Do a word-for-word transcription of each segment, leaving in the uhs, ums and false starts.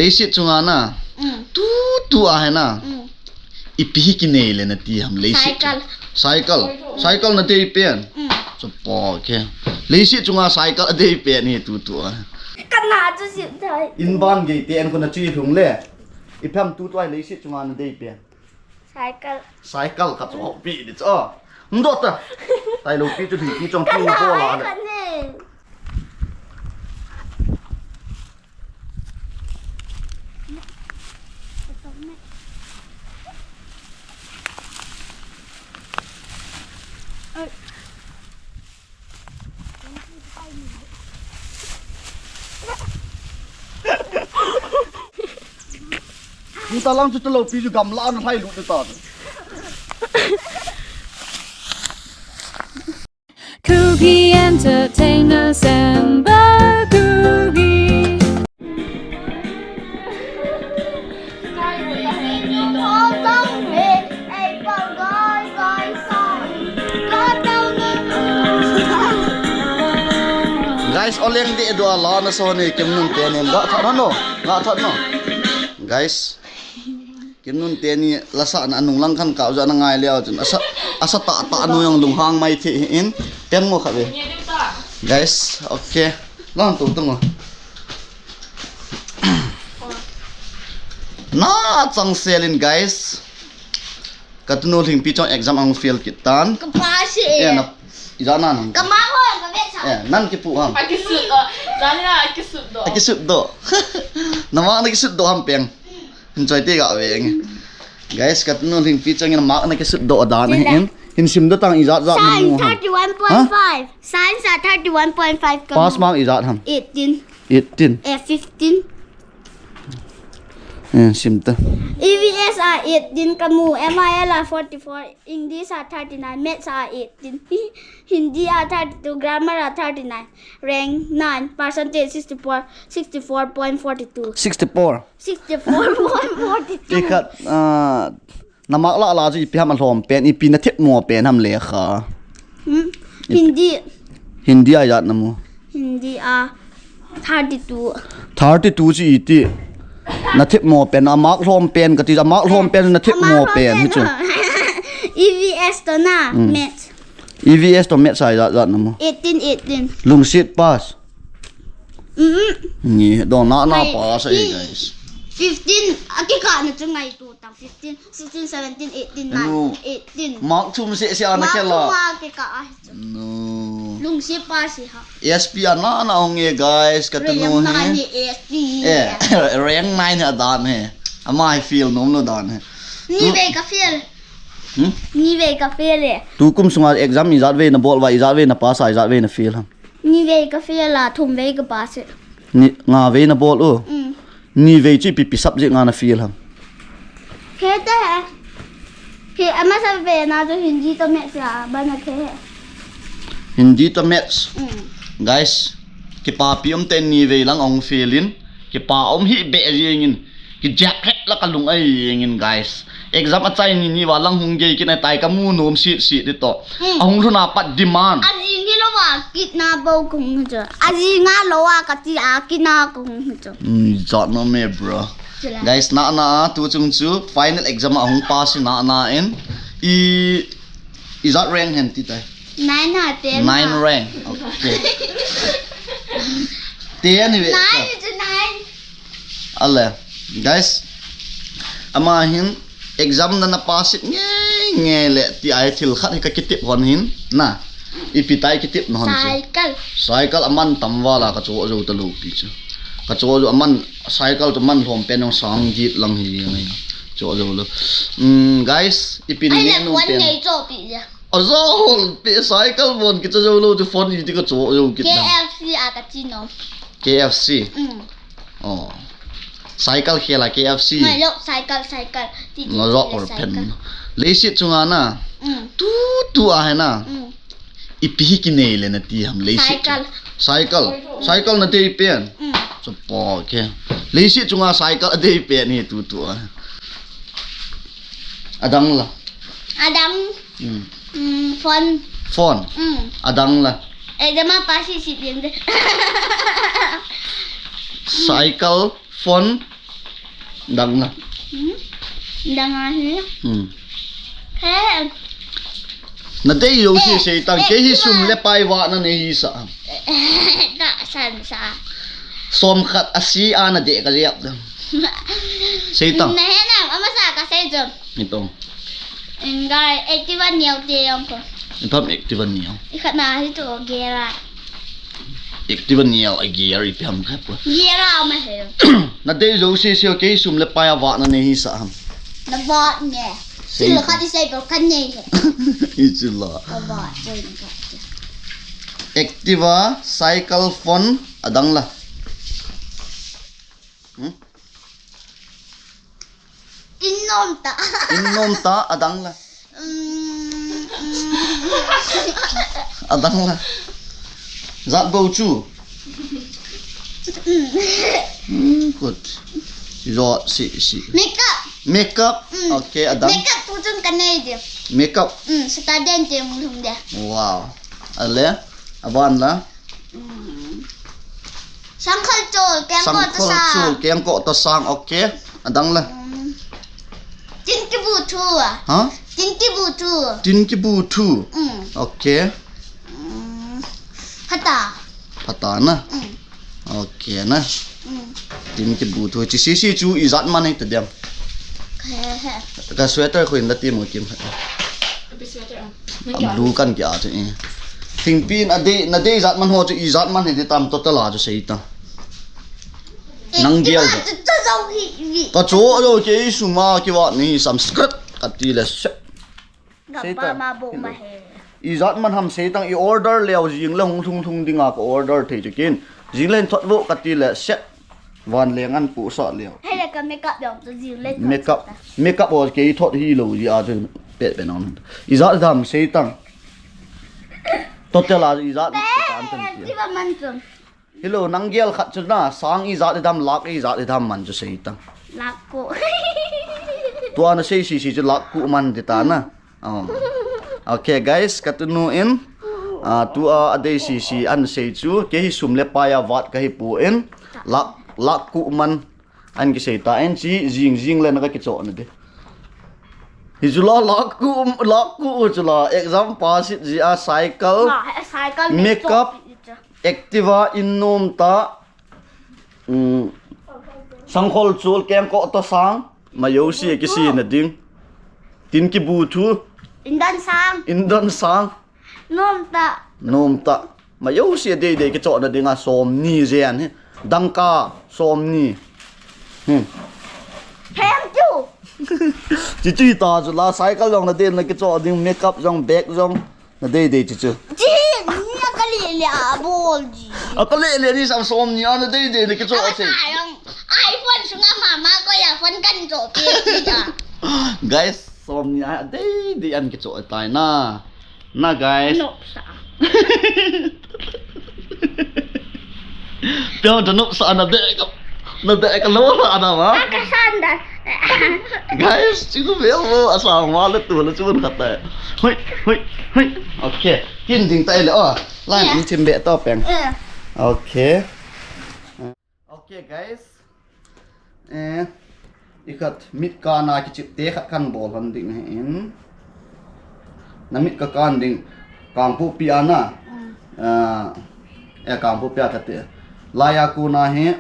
Leiset chunga na. Mm. Tu, tu a hi na. Mm. Ipi hi kinei le nati ham leiset. Cycle. Cycle. Cycle nadei pen. Mm. Chapa ke. Leiset chunga cycle adei pen hi tu, tu a. Kana chu sim thei. Inban gei te an ko na chui lhung le. Ipi ham tu, tu a hi leiset chunga nadei pen. Cycle. Cycle ka cho pi di cho. Ndo ta. Tailou pi chu hi pi chong pi mo bo la le. Ni ta lang chu ta lo pi chu gamla na hai lu ta. Kuki Entertainment Samba Kuki. Guys, oleng di dua la na so ni kim nun te ni ga tha no, ga tha no. Guys, Kim nun te ni la sa na anung lang khan ka uja na ngai leo chun asa, asa ta ta nu yang lunghang mai thi in pen ngo kha ve. Guys, okay. Lang tu tu ngo. Na chang selin guys. Ka tunu Lhingpi chong exam ang fail kit tan. Ka pass e. Eh, na, ija na nang. Ka mark ho ka ve sa. Eh, nang kipu ham. A kisut do. Jani na a kisut do. A kisut do. Na mark na kisut do ham peng. Hin choi te ga ve nge. Guys, ka tunu Lhingpi chang in mark na kisut do dan hin. Hin sim do tang ijat jat na mu ham. Science thirty-one point five. Science a thirty-one point five ka. Pass mark ijat ham. Eighteen. Eighteen. Eh, fifteen. Eh, sim ta. E V S a eighteen ka mu, M I L a forty-four, English a thirty-nine, Maths a eighteen, Hindi a thirty-two, Grammar a thirty-nine, rank nine, percentage sixty-four, sixty-four point forty-two. Sixty-four. Sixty-four point forty-two. Ikat, ah, Na mark la la chu ipi ham a lhom pen, ipi na thep mo pen ham lekha. Hmm? Hindi. Hindi a ijat na mu. Hindi a thirty-two. Thirty-two chu iti. Na thep mo pen, a mark lhom pen, kati a mark lhom pen, na thep mo pen, hi chu. E V S to na, hmm. Maths. E V S to Maths a ijat jat na mu. Eighteen, eighteen. Lungset pass. Mm-hmm. Nge, dong na, na pass ai, guys. Fifteen, a kikah na chu ngai tu tang. Fifteen, sixteen, seventeen, eighteen, nine, eighteen. Mark thum se se ana kela. Mark thum a kikah a. No. Lungset pass hi ha. S P ana na hong e, guys, ka tunu hi. Rank nine S P. Eh, rank nine a dan hi. Ama hi fail nom lo dan hi. Ni ve ka fail. Hmm? Ni ve ka fail e. Tukum sunga exam ijat ve na bol va, ijat ve na pass a, ijat ve na fail ham. Ni ve ka fail a, thum ve ka pass e. Ni, nga ve na bol u. Mm. Ni ve chu ipi ipi subject nga na fail ham. He te he. He ama sa ve na chu Hindi to Maths a, ba na the he. Hindi to Maths. Mm. Guys, kipapi um te ni ve lang ong fail in. Kipa um hi be jing in. Ki jap het la ka lung ai jing in, guys. Exam a chai ni ni va lang hung gei kit na tai ka mu nom sit sit di to. Hmm. A hung lhun a pat demand. A jing hi lo va kit na bo kong hi chu. A jing a lo a ka ti a kit na kong hi chu. Hmm, jat no me, bro. Chila. Guys, na na tu chung chu final exam a hung pass na na in. I, ijat rank hen ti tai. Nine ha, ten ha. Nine rank. Okay. Ten hi ve. Nine is nine. Ale, guys, ama hin exam na na pass it nge nge le ti ai thil khat hi ka kitip hon hin na. Ipi tai kitip na hon chu. Cycle. Cycle aman tam vala ka cho jo ta lo pi chu. Ka cho jo aman cycle to man lhom pen jong sang git lang hi ngai. Cho jo lo. Mm, guys, ipi ni ne nom pen. Ngai cho pi le. A zo hol pi cycle von ki cho jo lo chu phone i ti ka cho jo kit na. K F C a ka chi nom. K F C. Mm. Oh. Cycle khela K F C. Ngai lo, cycle, cycle. Ti, ti, nga ti, rock le or cycle. Pen. Leiset chunga na. Mm. Tu, tu a hi na. Mm. Ipi hi kinei le nati ham leiset. Cycle. Cycle. Cycle nadei pen. Mm. Chapa ke. Leiset chunga cycle adei pen hi tu, tu a. Adang la. Adang. Mm. Mm, phone. Phone. Mm. Adang la. Eh, jama pasi si bien de. Cycle, phone, Dang na. Hmm? Dang a hi. Hmm. He. Na dei jouse sei tang, kei hi sum le pai vatna nei hisa. Tahsan sa. Som khat a si a na dei ka jep dang. Sei tang. Na he na, amasa ka sei jom. Itong. Ingai, Activa neo te jong ko. Ipi ham Activa neo. Ikhat na hi to gear a. Activa neo a gear ipi ham khat ko. Gear a ma he. Na dei jouse sei, kei sum le pai a vatna nei hisa ham. Na vat nge. Sei. Sila khat i sei bol kan nei he. Ichila. Na vat, sei na vat. Activa, cycle, phone, adang la. Hmm? In nom ta. In nom ta, adang la. Mm, mm. Adang la. Jat bou chu. Mm. Hmm, good. Jo, si, si. Makeup. Makeup. Mm. Okay, adang. Makeup tu chun ka nei de. Makeup. Mm, Saturday te mung lung de. Wow. Ale, aban la. Mm. Sangkhol chol, kengkoh to sang. Sangkhol chol, kengkoh to sang, okay. Adang la. Mm. Tin kibu thu a. Ha? Tin kibu thu. Tin kibu thu. Mm. Okay. Mm. Phata. Phata na. Mm. Okay na. Mm. Tin kibu thu. Chi sisi chu ijat man hi ta diam. He he. Ka sweater khu in la ti mo kim. Abi sweater a. A blue kan kia chu i. Thingpi in a dei, na dei jat man ho chu ijat man hi ti tam total a chu sei ta. Nang gel ja. Chu cho jo kei sum a kivat nei hisa, subscribe kati le se. Sei ta. Ijat man ham sei tang, i order leu jing le hung lhung lhung ding a ka order thei chu kin. Jing le hin thot vo kati le se. Van le ngan pu sa leu. Hele ka makeup jong chu jing le thot. Makeup, makeup o kei thot hi lo ji a chu pet pet nang. Ijat ham sei tang. Total a ijat. Be, tan tan. Ti ba man chu. Hello, nang gel khat chu na, sang ijat idam, lak ijat idam man chu sei tang. Lak ko. Tua na sei sisi chu lak ko man ti ta na. Oh. Okay, guys, ka tunu in, ah, tua a dei sisi an sei chu, kei hi sum le pai a vat ka hi pu in, lak, lak ko man an kisei ta in chi, jing jing le na ka kicho na de. Hi chu la, lak ko, lak ko chu la, exam pass it ji a cycle, ma, cycle makeup, Activa in nom ta, um, sangkhol chol kengkoh to sang, ma jouse kisi na ding. Tin kibu thu. In don sang. In don sang. Nom ta. Nom ta. Ma jouse dei dei kicho na ding a som ni jen hi. Dangka som ni. Hmm. Thank you. Chi chi ta chu la cycle jong na dei na kicho ding, makeup jong, bag jong. Na dei dei chu chu. Chi, ni a ka le le a bol ji. A ka le le ni sam som ni a na dei dei na kicho a che. Sa jong iPhone sunga mama ko ya phone kan cho pe ji da. Guys, som ni a dei dei an kicho tai na. Na guys. Nop sa. Piang ta nop sa na de ka, na de ka lo la na ma. Ka san da. Guys, chu ko ve mo, asa ma le tu le chu khat ta. Hoi, hoi, hoi. Okay. Kin ding ta le o. Line ni thim be to peng. Okay. Okay, guys. Eh, ikhat mit ka na kichip te khat kan bol han ding hin. Na mit ka kan ding. Kangpokpi a na. Ah, eh, Kangpokpi a kate. Laiya ko na hi.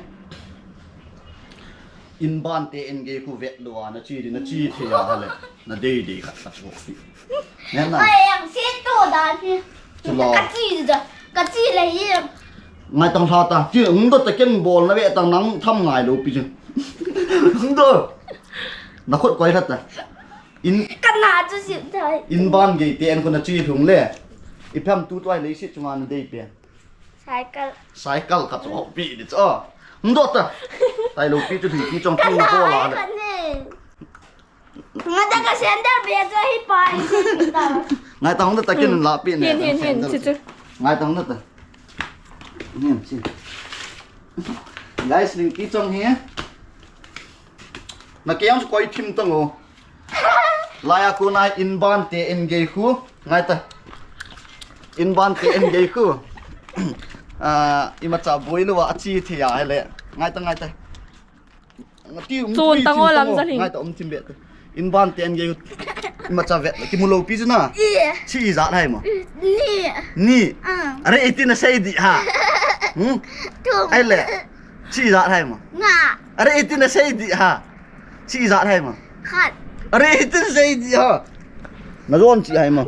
In ban te in gei khu vet lou a, na chi di, na chi thei a le, na dei dei khat khat vo pi. Nen na. Ai, ang si tu da ni. Chu lo. Ka chi da, ka chi le hi. Ngai tang hla ta, chi ung do ta ken bol na ve tang nang tham ngai lou pi chu. Ung do. Na khut koi hla ta. In. Ka na chu si thai. In ban gei te in khu na chi lhung le. Ipi ham tu tuai le si chunga na dei pen. Cycle. Cycle ka cho pi di cho. Ndo ta. Tai lo pi chu hi pi chong pi bo la le. Nga ta ka sandal be cho hi pa. Ngai tang da ta kin la pi ne. Hin, hin, hin, chu, chu. Ngai tang da ta. Hin, chi. Guys, ling pi chong hi. Na ke ang koi thim tang o. Laiya ko na in ban te in gei khu. Ngai ta. In ban te in gei khu. Ah, ima cha boi lou a chi thei a le. Ngai ta, ngai ta. Ngati um Chon tui, tang chin o lam tang o. Za hing. Ngai ta um thim be ta. In ban te an gei. Ima cha vet. Kimu lou pi chu na. I. Chi ijat hai mo. Ni. Ni. Ah. Are eighteen na sei di ha. Hmm? Thum. Ai le. Chi ijat hai mo. Nga. Are eighteen na sei di ha. Chi ijat hai mo. Khat. Are eighteen na sei di ha. Na jon chi hai mo.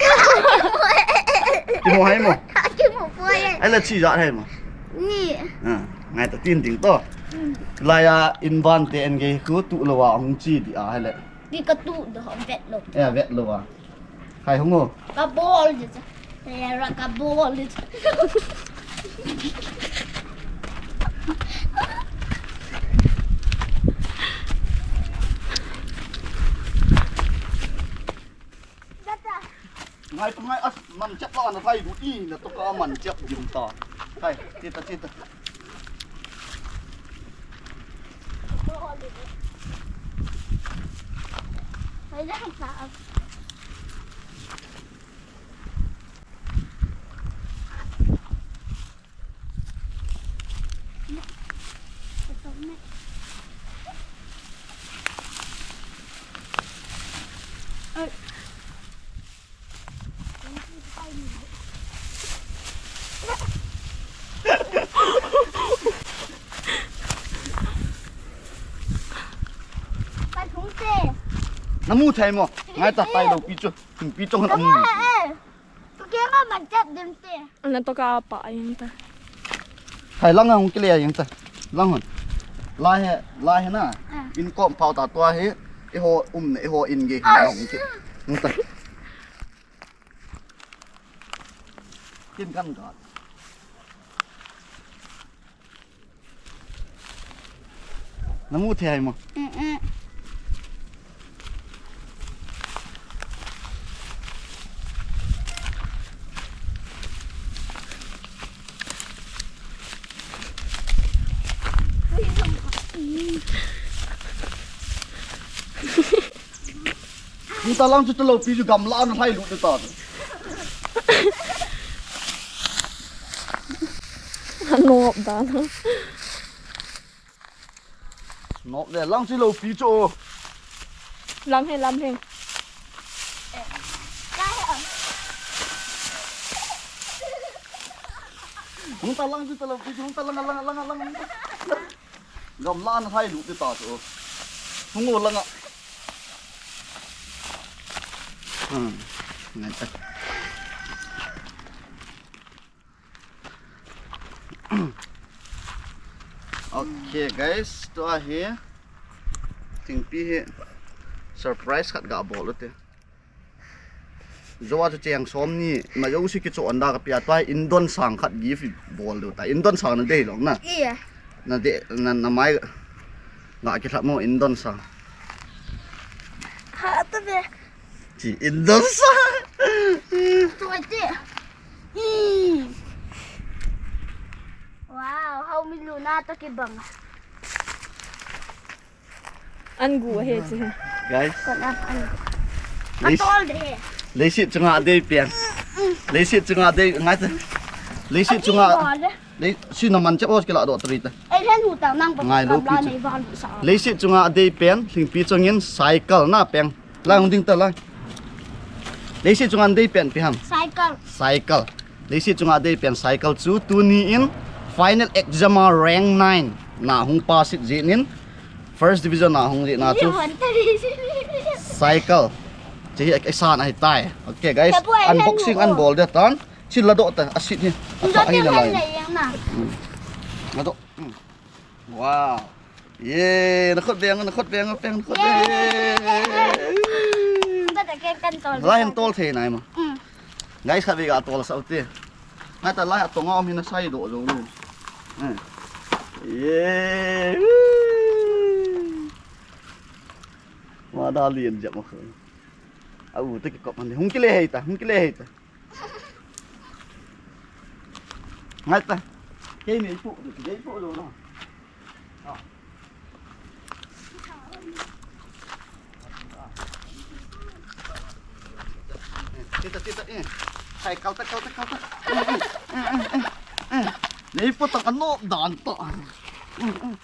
Kimu hai mo. Kimu poi. Ai le chi ijat hai mo. Ni. Ah, ngai ta tin ding to. Mm. Laiya in ban te an gei khu tu lou a hung chi di a hai le. Ni ka tu do vet lou. Eh, vet lou a. Khai hung o. Ka bol di cha. Era ka bol di cha. Ngai, ngai, as, man chep la na thai du i, na to ka man chep dim ta. Khai, chita, chita. Na mu thei mo? Ngai ta tai lou pi chu. Pi chu han amu. Tu kia nga man chat dim te. Ana to ka pa ayang ta. Hai lang hung kile ayang ta. Lang hon. Lai he, lai he na. Ah. In kom pau ta tua he. I ho um ne, i ho in ge. Ai. Hung ki. Hung ta. Kin kan ga. Na mu thei mo? Mm-mm. Hung ta lang chu ta lou pi chu gamla na hai lut ta. Anop dan. Nop le lang chu lou pi chu. Lam he, lam he. Hung ta lang chu ta lou pi chu, hung ta lang, lang, lang, lang. Gamla na hai lut ta chu. Hung o lang a. Hmm. Ngai ta. Okay guys, tua hi thingpi hi surprise khat ga bol u te. Joa chu cheng som ni, ima jouse kicho an da ka pia, tua hi indon sang khat gift bol diu ta. Indon sang na dei lou na. Iya. Na dei, na, na mai ga kilhap mo indon sang. Ha ta ve. Chi indon sang. Tua te. Hi. Wow, hao mi lu na to kibang. An gu he chu. Guys. Kon an, an. Leis-, atol de he. Leiset chunga dei pen. Leiset chunga dei ngai ta. Leiset chunga. Lei, si na man chep os kila do tri ta. Ei, len hu ta nang pa. Ngai lo pi chu. Leiset chunga dei pen, lhingpi chungin cycle na peng. Lai hung ding ta lai. Leiset chunga dei pen pi ham. Cycle. Cycle. Leiset chunga dei pen cycle chu tuni in final exam a rank nine na hung pass it jin in first division na hung jin na chu cycle. Chi hi exam ahi tai. Okay guys, unboxing an bol de tan. Chi la do ta a seat hi. A ta hi na lai. La do. Wow. Ye, na khut beng, na khut beng, beng, na khut beng. Ba ta ke kan tol. Lai han tol thei nai ma. Mm. Guys, kha ve ga tol sa u te. Ngai ta lai a tong a um hi na sai do jo lu. Eh. Ye. Wa da lien jep ma khu. A u te ki kop man hung kile hei ta, hung kile hei ta. Ngai ta. Kei nei pu, kei pu lo na. Ah. Tita, tita, eh. Hai, kal ta, kal ta, kal ta. Eh, eh, eh, eh, eh. Nei pu ta ka no dan to. Eh, eh.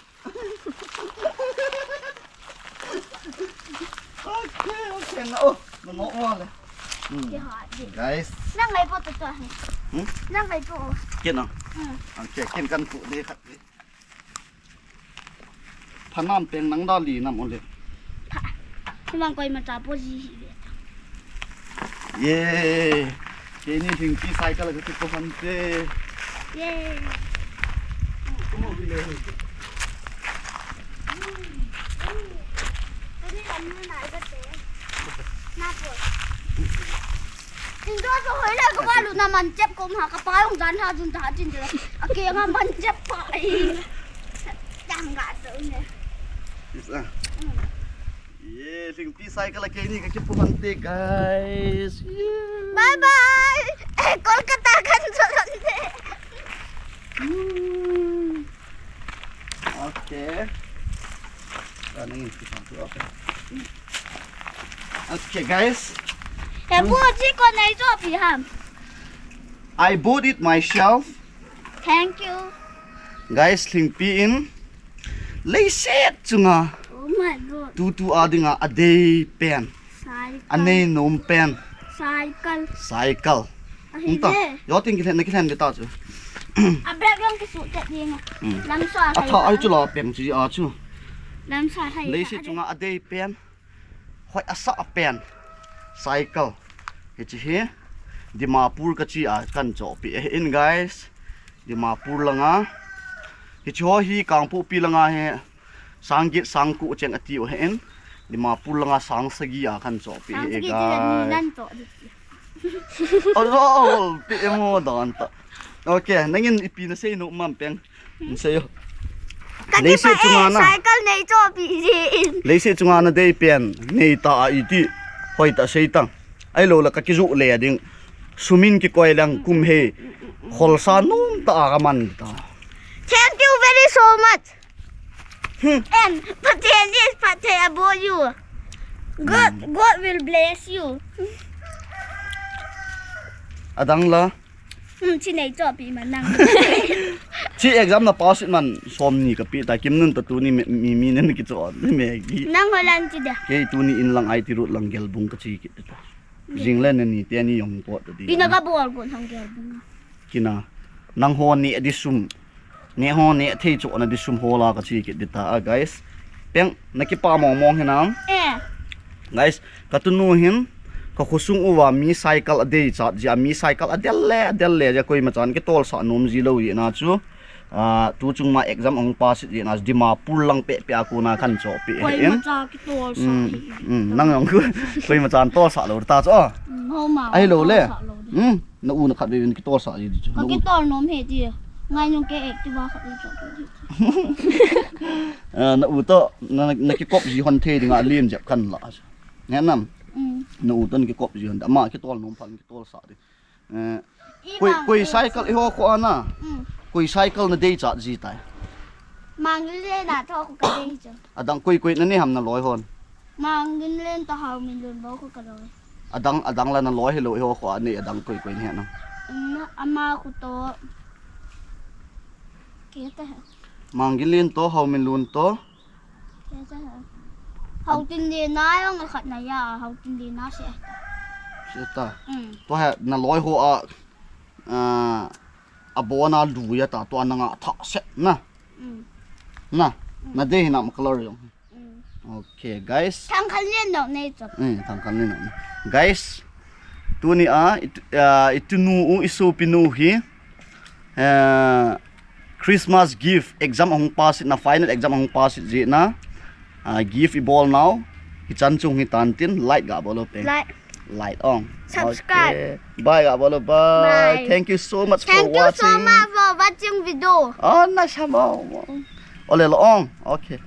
Na o, na mo o le. Hmm. Guys. Nang ngai po to to. Hmm? Nang ngai po. Ken na. Hmm. Okay, ken kan pu de khat de. Phanam peng nang da li nam o le. Pha. Mang koi ma cha po ji hi le. Ye. Keini Lhingpi cycle ka kipo hante. Ye. Tin do so hoi la ka ba lu na man chep ko ma ka pa yong jan ha jun ta jin de. A ke nga man chep pa ai. Tang ga so ne. Isa. Ye, Lhingpi cycle a keini ka kipo hante, guys. Bye bye. Eh, Kolkata kan so hante. Hmm. Okay. Ah, nangin kisan tu, okay. Okay, guys. He bu chi ko nei cho pi ham. I bought it myself. Thank you. Guys, Lhingpi in leiset chunga. Oh my God. Tutu a dinga adei pen. Cycle. Anei nom pen. Cycle. Cycle. Ahi. Nta. Le. Yo tin kilen na kilen de ta chu. A bag yang kisu te ding. Hmm. Lamsa. A tha ai chu la peng chi a chu. Lamsa hai. Leiset chunga adei pen. Hoi asa pen. Cycle. Hichi hi. Dimapur ka chi a kan cho pi e in, guys. Dimapur langa. Hichi ho hi Kangpokpi langa he. Sang get sang ko cheng ati o he in. Dimapur langa sang sagi a kan cho pi e, guys. Aro, pi e mo dan ta. Okay, nangin ipi na sei nom am peng. Sei yo. Ka leiset chunga na. Cycle nei cho pi ji in. Leiset chunga na dei pen. Nei ta a iti. Hoi ta sei tang. Ai lo la ka kiju le ding. Sumin kikoi lang kum he. Kholsa nom ta a ka man ta. Thank you very so much. Hmm. And Pathen is Pathen above you. God, God will bless you. Adang la. Hmm, chi nei cho pi man nang. Chi exam na pass man som ni ka pi ta kim nun ta tuni mi, mi, mi nen ki cho ni me gi. Nang holan chi da. Kei tuni in lang I T road lang Gelbung ka chi ki ta. Jing le ni te ni yong ko ta di. Pi na ka bol ko thang Gelbung. Kina. Nang ho ni di sum. Ne ho ne thei cho na di sum ho la ka chi ki di ta, ah, guys. Peng na kipa mong mong hinam. Eh. Guys, ka tunu hin ka khosung uva mi cycle adei chat ji a mi cycle adel le, adel le ja koima chan kitol sa nom ji lo ji na chu. Ah, tu chung ma exam ahung pass ji na Dimapur lang pe pe a ko na kan cho pe. Koima cha kitol sa. Hmm, nang jong koima chan tol sa lo ta cho. Hmm, ho ma. Ai lo le. Hmm. Na u na khat vei vei na kitol sa ji chu. Ka kitol nom he ti. Ngai nung ke ek ti ba khat vei chok ti. Ah, na u to na, na kikop ji hon thei dinga lim jep kan la. Ne nam. Mm. Na u to na kikop ji hon ama kitol nom phan kitol sa di. Eh, koi, koi cycle i ho kho ana. Mm. Koi cycle na dei chat ji tai. Mang le na tho ko ka dei chu. Adang koi koi na ne ham na loi hon. Mang le to hau min lun bo ko ka loi. Adang, adang la na loi hello, eiho kho a nei adang koi koi ni na. Na ama khu to. Ke ta ha. Mang Gin Lin to, Hau Min Lun to. Ke ta ha. Hau Tin Lin na jong khat na ja, Hau Tin Lin na se. Se ta. Mm. To ha na loi ho a, a, abona lu ja ta to a na nga tha se na. Mm. Na, mm, na dei hinam color jong. Mm. Okay, guys. Thang khan lien nok nei chop. Mm, thang khan lien nok. Guys, tuni a, it-, ah, i tunu u, i sopi nu hi, eh, Christmas gift, exam ahung pass na, final exam ahung pass ji na, ah, gift i bol nau, hichan chung hi tan tin, like ga bol o pe. Like. Like ong. Subscribe. Okay. Bye ga bol o, bye. Bye. Thank you so much for watching. Thank you so much for watching video. Oh, na sa mo. Ole lo ong. Okay.